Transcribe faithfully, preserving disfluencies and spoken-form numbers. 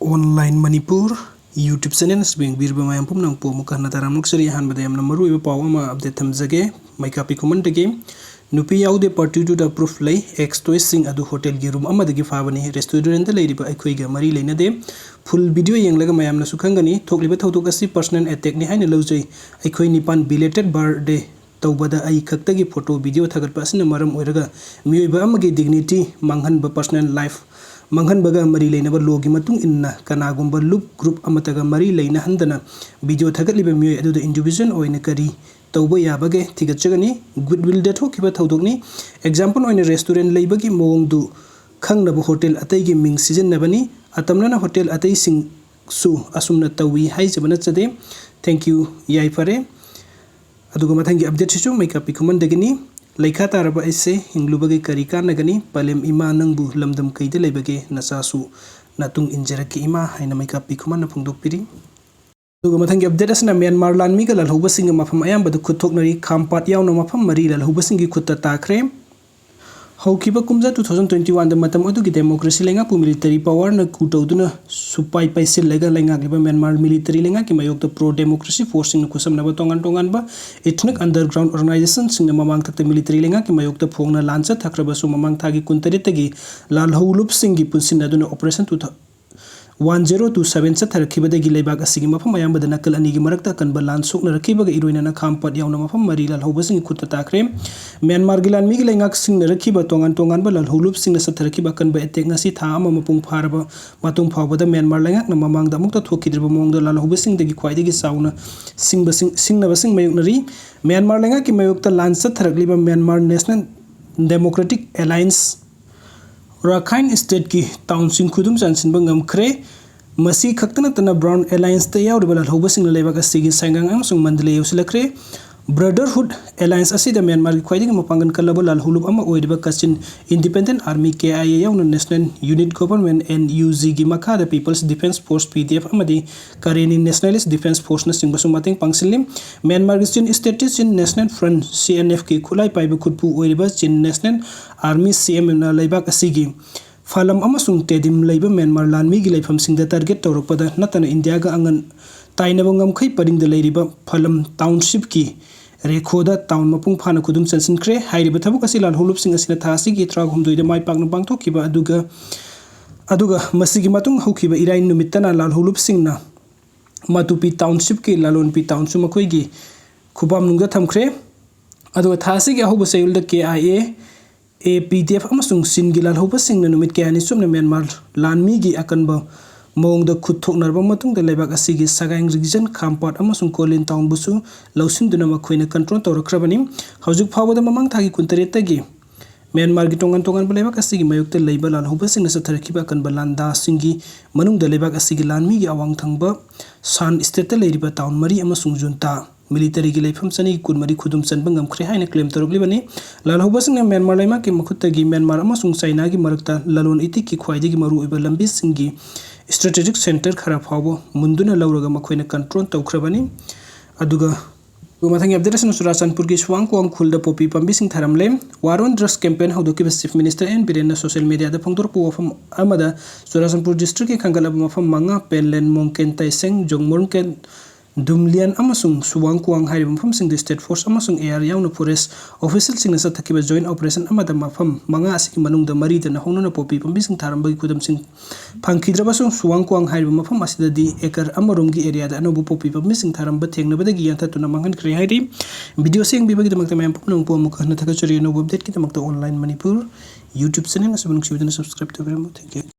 Online Manipur YouTube channel ꯑꯁꯤꯕꯨ ꯌꯦꯡꯕꯤꯔꯤꯕ ꯃꯌꯥꯝ ꯄꯨꯝꯅꯃꯛꯄꯨ ꯑꯃꯨꯛꯀ ꯍꯟꯅ ꯇꯔꯥꯝꯅ ꯑꯣꯛꯆꯔꯤ꯫ ꯑꯍꯥꯟꯕꯗ ꯌꯥꯝꯅ ꯃꯔꯨꯑꯣꯏꯕ ꯄꯥꯎ ꯑꯃ update ꯊꯝꯖꯒꯦ꯫ ꯃꯩꯀꯥꯞꯄꯤ ꯈꯨꯃꯟꯗꯒꯤ ꯅꯨꯄꯤ ꯌꯥꯎꯗꯦ part two ꯗ proof ꯂꯩ꯫ Ex toys ꯁꯤꯡ ꯑꯗꯨ hotel ꯒꯤ room ꯑꯃꯗꯒꯤ ꯐꯥꯕꯅꯤ꯫ Restaurant ꯇ ꯂꯩꯔꯤꯕ ꯑꯩꯈꯣꯏꯒ ꯃꯔꯤ ꯂꯩꯅꯗꯦ꯫ Full video ꯌꯦꯡꯂꯒ ꯃꯌꯥꯝꯅꯁꯨ ꯈꯪꯒꯅꯤ꯫ ꯊꯣꯛꯂꯤꯕ ꯊꯧꯗꯣꯛ ꯑꯁꯤ personal attack ꯅꯤ ꯍꯥꯏꯅ ꯂꯧꯖꯩ꯫ ꯑꯩꯈꯣꯏ ꯅꯤꯄꯥꯟ belated birthday ꯇꯧꯕꯗ ꯑꯩ ꯈꯛꯇꯒꯤ photo video ꯊꯥꯒꯠꯄ ꯑꯁꯤꯅ ꯃꯔꯝ ꯑꯣꯏꯔꯒ ꯃꯤꯑꯣꯏꯕ ꯑꯃꯒꯤ dignity ꯃꯥꯡꯍꯟꯕ, personal life ꯃꯥꯡꯍꯟꯕꯒ ꯃꯔꯤ ꯂꯩꯅꯕ law ꯒꯤ ꯃꯇꯨꯡ ꯏꯟꯅ ꯀꯅꯥꯒꯨꯝꯕ loop group ꯑꯃꯠꯇꯒ ꯃꯔꯤ ꯂꯩꯅꯍꯟꯗꯅ video ꯊꯥꯒꯠꯂꯤꯕ ꯃꯤꯑꯣꯏ ꯑꯗꯨꯗ individual ꯑꯣꯏꯅ ꯀꯔꯤ ꯇꯧꯕ ꯌꯥꯕꯒꯦ ꯊꯤꯒꯠꯆꯒꯅꯤ꯫ Goodwill ꯗ ꯊꯣꯛꯈꯤꯕ ꯊꯧꯗꯣꯛꯅꯤ꯫ Example ꯑꯣꯏꯅ restaurant ꯂꯩꯕꯒꯤ ꯃꯑꯣꯡꯗꯨ ꯈꯪꯅꯕ hotel ꯑꯇꯩꯒꯤ ꯃꯤꯡ ꯁꯤꯖꯤꯟꯅꯕꯅꯤ꯫ ꯑꯇꯝꯅꯅ hotel ꯑꯇꯩꯁꯤꯡꯁꯨ ꯑꯁꯨꯝꯅ ꯇꯧꯏ ꯍꯥꯏꯖꯕ ꯅꯠꯆꯗꯦ꯫ Thank you꯫ ꯌꯥꯏꯐꯔꯦ꯫ ꯑꯗꯨꯒ ꯃꯊꯪꯒꯤ update ꯁꯤꯁꯨ ꯃꯩꯀꯥꯞꯄꯤ ꯈꯨꯃꯟꯗꯒꯤꯅꯤ꯫ ꯂꯩꯈꯥ ꯇꯥꯔꯕ ꯑꯩꯁꯦ ꯍꯤꯡꯂꯨꯕꯒꯤ ꯀꯔꯤ ꯀꯥꯟꯅꯒꯅꯤ? ꯄꯂꯦꯝ ꯏꯃꯥ ꯅꯪꯕꯨ ꯂꯝꯗꯝ ꯀꯩꯗ ꯂꯩꯕꯒꯦ? ꯅꯆꯥꯁꯨ ꯅꯇꯨꯡ ꯏꯟꯖꯔꯛꯀꯦ ꯏꯃꯥ ꯍꯥꯏꯅ ꯃꯩꯀꯥꯞꯄꯤ ꯈꯨꯃꯟꯅ ꯐꯣꯡꯗꯣꯛꯄꯤꯔꯤ꯫ ꯑꯗꯨꯒ ꯃꯊꯪꯒꯤ update ꯑꯁꯤꯅ ꯃ꯭ꯌꯥꯟꯃꯥꯔ ꯂꯥꯟꯃꯤꯒ ꯂꯥꯜꯍꯧꯕꯁꯤꯡꯒ ꯃꯐꯝ ꯑꯌꯥꯝꯕꯗ ꯈꯨꯠ ꯊꯣꯛꯅꯔꯤ꯫ ꯈꯥꯝꯄꯥꯠ ꯌꯥꯎꯅ ꯃꯐꯝ ꯃꯔꯤ ꯂꯥꯜꯍꯧꯕꯁꯤꯡꯒꯤ ꯈꯨꯠꯇ ꯇꯥꯈ꯭ꯔꯦ꯫ ꯍꯧꯈꯤꯕ ꯀꯨꯝꯖꯥ two thousand twenty one ꯗ ꯃꯇꯝ ꯑꯗꯨꯒꯤ democracy ꯂꯩꯉꯥꯛꯄꯨ military power ꯅ coup ꯇꯧꯗꯨꯅ ꯁꯨꯄꯥꯏ ꯄꯥꯏꯁꯤꯜꯂꯒ ꯂꯩꯉꯥꯛꯂꯤꯕ ꯃ꯭ꯌꯥꯟꯃꯥꯔ military ꯂꯩꯉꯥꯛꯀꯤ ꯃꯥꯌꯣꯛꯇ pro democracy force ꯁꯤꯡꯅ ꯈꯨꯠꯁꯝꯅꯕ ꯇꯣꯉꯥꯟ ꯇꯣꯉꯥꯟꯕ ethnic underground organization ꯁꯤꯡꯅ ꯃꯃꯥꯡ ꯊꯛꯇ military ꯂꯩꯉꯥꯛꯀꯤ ꯃꯥꯌꯣꯛꯇ ꯐꯣꯡꯅ ꯂꯥꯟ ꯆꯠꯊꯈ꯭ꯔꯕꯁꯨ, ꯃꯃꯥꯡ ꯊꯥꯒꯤ ꯀꯨꯟꯇꯔꯦꯠꯇꯒꯤ ꯂꯥꯜꯍꯧꯂꯨꯞꯁꯤꯡꯒꯤ ꯄꯨꯟꯁꯤꯟꯅꯗꯨꯅ operation two thousand one zero two seven ꯆꯠꯊꯔꯛꯈꯤꯕꯗꯒꯤ ꯂꯩꯕꯥꯛ ꯑꯁꯤꯒꯤ ꯃꯐꯝ ꯑꯌꯥꯝꯕꯗ ꯅꯥꯀꯜ ꯑꯅꯤꯒꯤ ꯃꯔꯛꯇ ꯑꯀꯟꯕ ꯂꯥꯟ ꯁꯣꯛꯅꯔꯛꯈꯤꯕꯒ ꯏꯔꯣꯏꯅꯅ ꯈꯥꯝꯄꯥꯠ ꯌꯥꯎꯅ ꯃꯐꯝ ꯃꯔꯤ ꯂꯥꯜꯍꯧꯕꯁꯤꯡꯒꯤ ꯈꯨꯠꯇ ꯇꯥꯈ꯭ꯔꯦ꯫ ꯃ꯭ꯌꯥꯟꯃꯥꯔꯒꯤ ꯂꯥꯟꯃꯤꯒꯤ ꯂꯩꯉꯥꯛ ꯁꯤꯡꯅꯔꯛꯈꯤꯕ ꯇꯣꯉꯥꯟ ꯇꯣꯉꯥꯟꯕ ꯂꯥꯜꯍꯧꯂꯨꯞꯁꯤꯡꯅ ꯆꯠꯊꯔꯛꯈꯤꯕ ꯑꯀꯟꯕ attack ꯉꯁꯤ ꯊꯥ ꯑꯃ ꯃꯄꯨꯡ ꯐꯥꯔꯕ ꯃꯇꯨꯡ ꯐꯥꯎꯕꯗ ꯃ꯭ꯌꯥꯟꯃꯥꯔ ꯂꯩꯉꯥꯛꯅ ꯃꯃꯥꯡꯗ ꯑꯃꯨꯛꯇ ꯊꯣꯛꯈꯤꯗ꯭ꯔꯤꯕ ꯃꯑꯣꯡꯗ ꯂꯥꯜꯍꯧꯕꯁꯤꯡꯗꯒꯤ ꯈ꯭ꯋꯥꯏꯗꯒꯤ ꯆꯥꯎꯅ ꯁꯤꯡꯕꯁꯤꯡ, ꯁꯤꯡꯅꯕꯁꯤꯡ ꯃꯥꯌꯣꯛꯅꯔꯤ꯫ ꯃ꯭ꯌꯥꯟꯃꯥꯔ ꯂꯩꯉꯥꯛꯀꯤ ꯃꯥꯌꯣꯛꯇ ꯂꯥꯟ ꯆꯠꯊꯔꯛꯂꯤꯕ Myanmar National Democratic Alliance ꯔꯥꯈꯥꯏꯟ state ꯀꯤ town ꯁꯤꯡ ꯈꯨꯗꯨꯝ ꯆꯟꯁꯤꯟꯕ ꯉꯝꯈ꯭ꯔꯦ꯫ ꯃꯁꯤ ꯈꯛꯇ ꯅꯠꯇꯅ Brown Alliance ꯇ ꯌꯥꯎꯔꯤꯕ ꯂꯥꯜꯍꯧꯕꯁꯤꯡꯅ ꯂꯩꯕꯥꯛ ꯑꯁꯤꯒꯤ ꯁꯥꯏꯒꯥꯡ ꯑꯃꯁꯨꯡ ꯃꯟꯗꯂꯦ ꯌꯧꯁꯤꯜꯂꯛꯈ꯭ꯔꯦ꯫ Brotherhood Alliance ꯑꯁꯤꯗ ꯃ꯭ꯌꯥꯟꯃꯥꯔꯒꯤ ꯈ꯭ꯋꯥꯏꯗꯒꯤ ꯃꯄꯥꯡꯒꯜ ꯀꯜꯂꯕ ꯂꯥꯜꯍꯧꯂꯨꯞ ꯑꯃ ꯑꯣꯏꯔꯤꯕ Kachin Independent Army, K I A, ꯌꯥꯎꯅ National Unity Government, N U G ꯒꯤ ꯃꯈꯥꯗ People's Defence Force, P D F, ꯑꯃꯗꯤ Karenni Nationalist Defence Force ꯅꯆꯤꯡꯕꯁꯨ ꯃꯇꯦꯡ ꯄꯥꯡꯁꯤꯜꯂꯤ꯫ ꯃ꯭ꯌꯥꯟꯃꯥꯔꯒꯤ Chin State ꯇ Chin National Front, C N F ꯀꯤ ꯈꯨꯠꯂꯥꯏ ꯄꯥꯏꯕ ꯈꯨꯠꯄꯨ ꯑꯣꯏꯔꯤꯕ Chin National Army, C N F ꯅ ꯂꯩꯕꯥꯛ ꯑꯁꯤꯒꯤ ꯐꯥꯂꯝ ꯑꯃꯁꯨꯡ ꯇꯦꯗꯤꯝ ꯂꯩꯕ ꯃ꯭ꯌꯥꯟꯃꯥꯔ ꯂꯥꯟꯃꯤꯒꯤ ꯂꯩꯐꯝꯁꯤꯡꯗ ꯇꯥꯔꯒꯦꯠ ꯇꯧꯔꯛꯄꯗ ꯅꯠꯇꯅ ꯏꯟꯗꯤꯌꯥꯒ ꯑꯉꯟ ꯇꯥꯏꯅꯕ ꯉꯝꯈꯩ ꯄꯔꯤꯡꯗ ꯂꯩꯔꯤꯕ ꯐꯥꯂꯝ ꯇꯥꯎꯟꯁꯤꯞꯀꯤ ꯔꯦꯈꯣꯗ ꯇꯥꯎꯟ ꯃꯄꯨꯡ ꯐꯥꯅ ꯈꯨꯗꯨꯝ ꯆꯟꯁꯤꯟꯈ꯭ꯔꯦ꯫ ꯍꯥꯏꯔꯤꯕ ꯊꯕꯛ ꯑꯁꯤ ꯂꯥꯜꯍꯧꯂꯨꯞꯁꯤꯡ ꯑꯁꯤꯅ ꯊꯥ ꯑꯁꯤꯒꯤ ꯇꯔꯥꯍꯨꯝꯗꯣꯏꯗ ꯃꯥꯏ ꯄꯥꯛꯅ ꯄꯥꯡꯊꯣꯛꯈꯤꯕ ꯑꯗꯨꯒ, ꯑꯗꯨꯒ ꯃꯁꯤꯒꯤ ꯃꯇꯨꯡ ꯍꯧꯈꯤꯕ ꯏꯔꯥꯏ ꯅꯨꯃꯤꯠꯇꯅ ꯂꯥꯜꯍꯧꯂꯨꯞꯁꯤꯡꯅ ꯃꯥꯇꯨꯄꯤ ꯇꯥꯎꯟꯁꯤꯞꯀꯤ ꯂꯥꯂꯣꯟꯄꯤ ꯇꯥꯎꯟꯁꯨ ꯃꯈꯣꯏꯒꯤ ꯈꯨꯕꯥꯝꯅꯨꯡꯗ ꯊꯝꯈ꯭ꯔꯦ꯫ ꯑꯗꯨꯒ ꯊꯥ ꯑꯁꯤꯒꯤ ꯑꯍꯧꯕ ꯆꯌꯣꯜꯗ ꯀꯦ I A, A P D F ꯑꯃꯁꯨꯡ ꯆꯤꯟꯒꯤ ꯂꯥꯜꯍꯧꯕꯁꯤꯡꯅ ꯅꯨꯃꯤꯠ ꯀꯌꯥꯅꯤ ꯆꯨꯞꯅ ꯃ꯭ꯌꯥꯟꯃꯥꯔ ꯂꯥꯟꯃꯤꯒꯤ ꯑꯀꯟꯕ ꯃꯑꯣꯡꯗ ꯈꯨꯠ ꯊꯣꯛꯅꯔꯕ ꯃꯇꯨꯡꯗ ꯂꯩꯕꯥꯛ ꯑꯁꯤꯒꯤ ꯁꯒꯥꯏꯡ ꯔꯤꯖꯟ, ꯈꯥꯝꯄꯥꯠ ꯑꯃꯁꯨꯡ ꯀꯣꯂꯤꯟ ꯇꯥꯎꯟꯕꯨꯁꯨ ꯂꯧꯁꯤꯟꯗꯨꯅ ꯃꯈꯣꯏꯅ ꯀꯟꯇ꯭ꯔꯣꯜ ꯇꯧꯔꯛꯈ꯭ꯔꯕꯅꯤ꯫ ꯍꯧꯖꯤꯛ ꯐꯥꯎꯕꯗ ꯃꯃꯥꯡ ꯊꯥꯒꯤ ꯀꯨꯟꯇꯔꯦꯠꯇꯒꯤ ꯃ꯭ꯌꯥꯟꯃꯥꯔꯒꯤ ꯇꯣꯉꯥꯟ ꯇꯣꯉꯥꯟꯕ ꯂꯩꯕꯥꯛ ꯑꯁꯤꯒꯤ ꯃꯥꯌꯣꯛꯇ ꯂꯩꯕ ꯂꯥꯜꯍꯧꯕꯁꯤꯡꯅ ꯆꯠꯊꯔꯛꯈꯤꯕ ꯑꯀꯟꯕ ꯂꯥꯟꯗꯥꯁꯤꯡꯒꯤ ꯃꯅꯨꯡꯗ ꯂꯩꯕꯥꯛ ꯑꯁꯤꯒꯤ ꯂꯥꯟꯃꯤꯒꯤ ꯑꯋꯥꯡ ꯊꯪꯕ ꯁꯥꯟ ꯁ꯭ꯇꯦꯠꯇ ꯂꯩꯔꯤꯕ ꯇꯥꯎꯟ ꯃꯔꯤ ꯑꯃꯁꯨꯡ ꯖꯨꯟꯇꯥ ꯃꯤꯂꯤꯇꯔꯤꯒꯤ ꯂꯩꯐꯝ ꯆꯅꯤ ꯀꯨꯟꯃꯔꯤ ꯈꯨꯗꯨꯝ ꯆꯟꯕ ꯉꯝꯈ꯭ꯔꯦ ꯍꯥꯏꯅ ꯀ꯭ꯂꯦꯝ ꯇꯧꯔꯛꯂꯤꯕꯅꯤ꯫ ꯂꯥꯜꯍꯧꯕꯁꯤꯡꯅ ꯃ꯭ꯌꯥꯟꯃꯥꯔ ꯂꯩꯉꯥꯛꯀꯤ ꯃꯈꯨꯠꯇꯒꯤ ꯃ꯭ꯌꯥꯟꯃꯥꯔ ꯑꯃꯁꯨꯡ ꯆꯥꯏꯅꯥꯒꯤ ꯃꯔꯛꯇ ꯂꯂꯣꯟ ꯏꯇꯤꯛꯀꯤ ꯈ꯭ꯋꯥꯏꯗꯒꯤ ꯃꯔꯨꯑꯣꯏꯕ ꯂꯝꯕꯤꯁꯤꯡꯒꯤ ꯏꯁꯇ꯭ꯔꯦꯇꯦꯖꯤꯛ ꯁꯦꯟꯇꯔ ꯈꯔ ꯐꯥꯎꯕ ꯃꯨꯟꯗꯨꯅ ꯂꯧꯔꯒ ꯃꯈꯣꯏꯅ ꯀꯟꯇ꯭ꯔꯣꯜ ꯇꯧꯈ꯭ꯔꯕꯅꯤ꯫ ꯑꯗꯨꯒ ꯑꯗꯨꯒ ꯃꯊꯪꯒꯤ ꯑꯞꯗꯦꯠ ꯑꯁꯤꯅ ꯆꯨꯔꯥꯆꯥꯟꯄꯨꯔꯒꯤ ꯁꯨꯋꯥꯡ ꯀ꯭ꯋꯥꯡ ꯈꯨꯜꯗ ꯄꯣꯄꯤ ꯄꯥꯝꯕꯤꯁꯤꯡ ꯊꯥꯔꯝꯂꯦ꯫ ꯋꯥꯔ ꯑꯣꯟ ꯗ꯭ꯔꯒꯁ ꯀꯦꯝꯄꯦꯟ ꯍꯧꯗꯣꯛꯈꯤꯕ ꯆꯤꯐ ꯃꯤꯅꯤꯁꯇꯔ ꯑꯦꯟ ꯕꯤꯔꯦꯟꯅ ꯁꯣꯁꯤꯌꯦꯜ ꯃꯤꯗꯤꯌꯥꯗ ꯐꯣꯡꯗꯣꯔꯛꯄ ꯋꯥꯐꯝ ꯑꯃꯗ ꯆꯨꯔꯥꯆꯥꯟꯄꯨꯔ ꯗꯤꯁꯇ꯭ꯔꯤꯛꯀꯤ ꯈꯟꯒꯠꯂꯕ ꯃꯐꯝ ꯃꯉꯥ, ꯄꯦꯟꯂꯦꯟ, ꯃꯣꯡꯀꯦꯟ, ꯇꯥꯏꯁꯦꯡ, ꯖꯣꯡꯃꯣꯟꯀꯦꯟ, ꯗꯨꯝꯂꯤꯌꯥꯟ ꯑꯃꯁꯨꯡ ꯁꯨꯋꯥꯡ ꯀ꯭ꯋꯥꯡ ꯍꯥꯏꯔꯤꯕ ꯃꯐꯝꯁꯤꯡꯗ ꯁ꯭ꯇꯦꯠ ꯐꯣꯔꯁ ꯑꯃꯁꯨꯡ ꯑꯦ ꯑꯥꯔ ꯌꯥꯎꯅ ꯐꯣꯔꯦꯁ ꯑꯣꯐꯤꯁꯤꯌꯦꯜꯁꯤꯡꯅ ꯆꯠꯊꯈꯤꯕ ꯖꯣꯏꯟꯠ ꯑꯣꯄꯔꯦꯁꯟ ꯑꯃꯗ ꯃꯐꯝ ꯃꯉꯥ ꯑꯁꯤꯒꯤ ꯃꯅꯨꯡꯗ ꯃꯔꯤꯗꯅ ꯍꯧꯅꯅ ꯄꯣꯄꯤ ꯄꯥꯝꯕꯤꯁꯤꯡ ꯊꯥꯔꯝꯕꯒꯤ ꯈꯨꯗꯝꯁꯤꯡ ꯐꯪꯈꯤꯗ꯭ꯔꯕꯁꯨ, ꯁꯨꯋꯥꯡ ꯀ꯭ꯋꯥꯡ ꯍꯥꯏꯔꯤꯕ ꯃꯐꯝ ꯑꯁꯤꯗꯗꯤ ꯑꯦꯀꯔ ꯑꯃꯔꯣꯝꯒꯤ ꯑꯦꯔꯤꯌꯥꯗ ꯑꯅꯧꯕ ꯄꯣꯄꯤ ꯄꯥꯝꯕꯤꯁꯤꯡ ꯊꯥꯔꯝꯕ ꯊꯦꯡꯅꯕꯗꯒꯤ ꯌꯥꯟꯊꯠꯇꯨꯅ ꯃꯥꯡꯍꯟꯈ꯭ꯔꯦ ꯍꯥꯏꯔꯤ꯫ ꯚꯤꯗꯤꯑꯣ ꯑꯁꯤ ꯌꯦꯡꯕꯤꯕꯒꯤꯗꯃꯛꯇ ꯃꯌꯥꯝ ꯄꯨꯝꯅꯃꯛꯄꯨ ꯑꯃꯨꯛ ꯍꯟꯅ ꯊꯥꯒꯠꯆꯔꯤ꯫ ꯑꯅꯧꯕ ꯑꯞꯗꯦꯠꯀꯤꯗꯃꯛꯇ ꯑꯣꯟꯂꯥꯏꯟ ꯃꯅꯤꯄꯨꯔ ꯌꯨꯇ꯭ꯌꯨꯕ ꯆꯦꯅꯦꯜ ꯑꯁꯤꯕꯨ ꯅꯨꯡꯁꯤꯕꯤꯗꯨꯅ ꯁꯕꯁꯀ꯭ꯔꯥꯏꯕ ꯇꯧꯕꯤꯔꯝꯃꯨ꯫ Thank you꯫